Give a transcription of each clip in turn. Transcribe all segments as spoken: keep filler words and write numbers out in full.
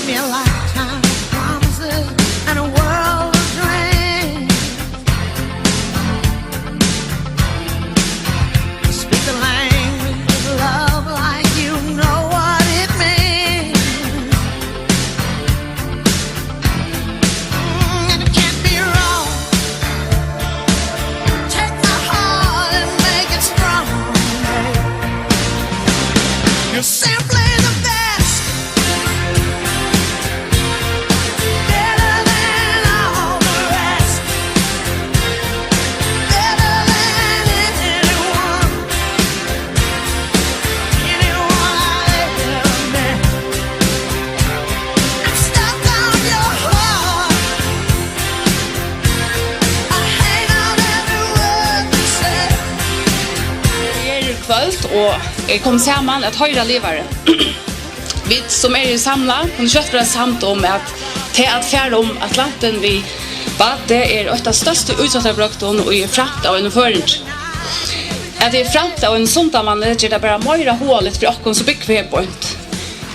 Me a lifetime of promises and a world of dreams. Speak the language of love like you know what it means. Mm, and it can't be wrong. Take my heart and make it strong. You're simply the best. Better than all the rest. Better than anyone. Anyone I ever met. I'm stuck on your heart. I hang on every word you say. Her er kvøld, og er komin saman at hoyra Livara. Vit sum eru samlað kunnu skjótt vera samd um, at tað at fara um Atlantin við báti er eitt av størstu ítróttarbrøgdum, og er framt av einum føroyingi. At tað er framt av einum sundamanni, ger tað bara meira hugaligt fyri okkum, sum búgva her beint.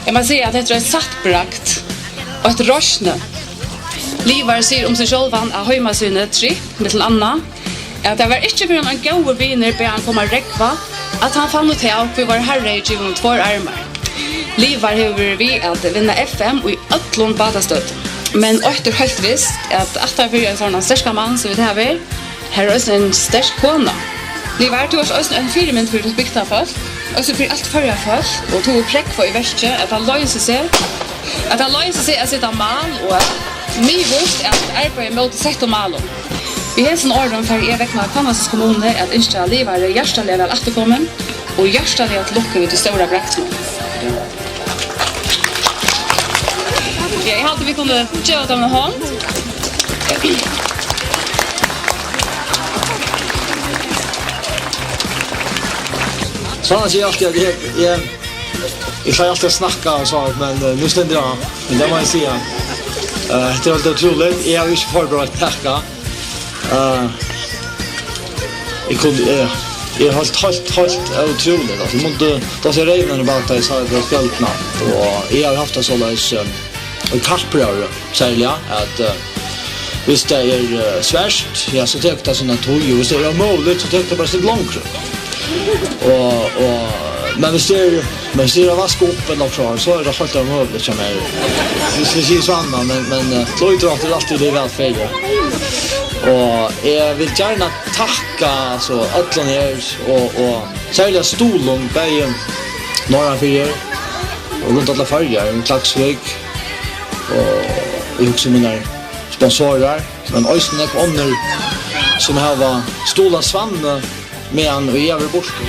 Eg má siga, at hetta er eitt satt bragd og eitt roysni. Livar sigur um seg sjálvan á heimasíðuni Tripp, millum annað, at tað var ikki fyrr enn ein góður vinur bað hann koma at rógva, at hann fann út av, hví Várharri hevði givið honum tveir armar. Livar hevur verið við at vinna F M í øllum bátastøddum, men eitt er heilt vist, at aftan fyri ein sovorðnan sterkan mann, sum vit hava her, her er eisini ein sterk kona. Livar, tú ert eisini ein fyrimynd fyri títt bygdarfólk, eisini fyri alt Føroya fólk, og tú hevur prógvað í verki, at tað loysir seg, at tað loysir seg at seta mál, og at miðvíst at arbeiða móti settum málum. Við hesum orðum fari eg vegna Hvannasundi kommunu at ynskja Livari hjartaliga væl afturkomin og hjartaliga til lukku við tí stóra bragdinum. Ja, eg haldi, vit kunnu geva teimum hond. Sanna sigur altíð, at eg, eg, eg fái altíð at snakka og so, men, eh, nú stendur eg á. Men tað má eg siga. Eh, hetta er heilt ótrúligt. Eg havi ikki forbereitt nakað. Eh, eg kundi, eh, eg helt heilt, heilt ótrúligt. Altso, eg mundi, tá eg reyv hana bara, tá eg sá tað á spjøldruni. Og eg havi havt tað soleiðis, eh, í kappróðri, serliga, at, eh, hvis tað er, eh, svært, ja, so tekur tað sína tíð, og hvis tað er ómøguligt, so tekur tað bara eitt sindur longri. Og, og, men hvis tað er, men hvis tað er at vaska upp ella okkurt, so er tað heilt ómøguligt hjá mær. Hvis eg sigi sanniliga, men, men, eh, til ítrótt er altíð tað væl fyri. Og eg vil gjarna takka, altso, øllum her, og, og serliga stuðlinum, bæði norðanfyri og rundt allar Føroyar, í Klaksvík, og eg hugsi um mínar sponsorar, men eisini nógv onnur, sum hava stuðlað Svanni, meðan eg havi verið burtur.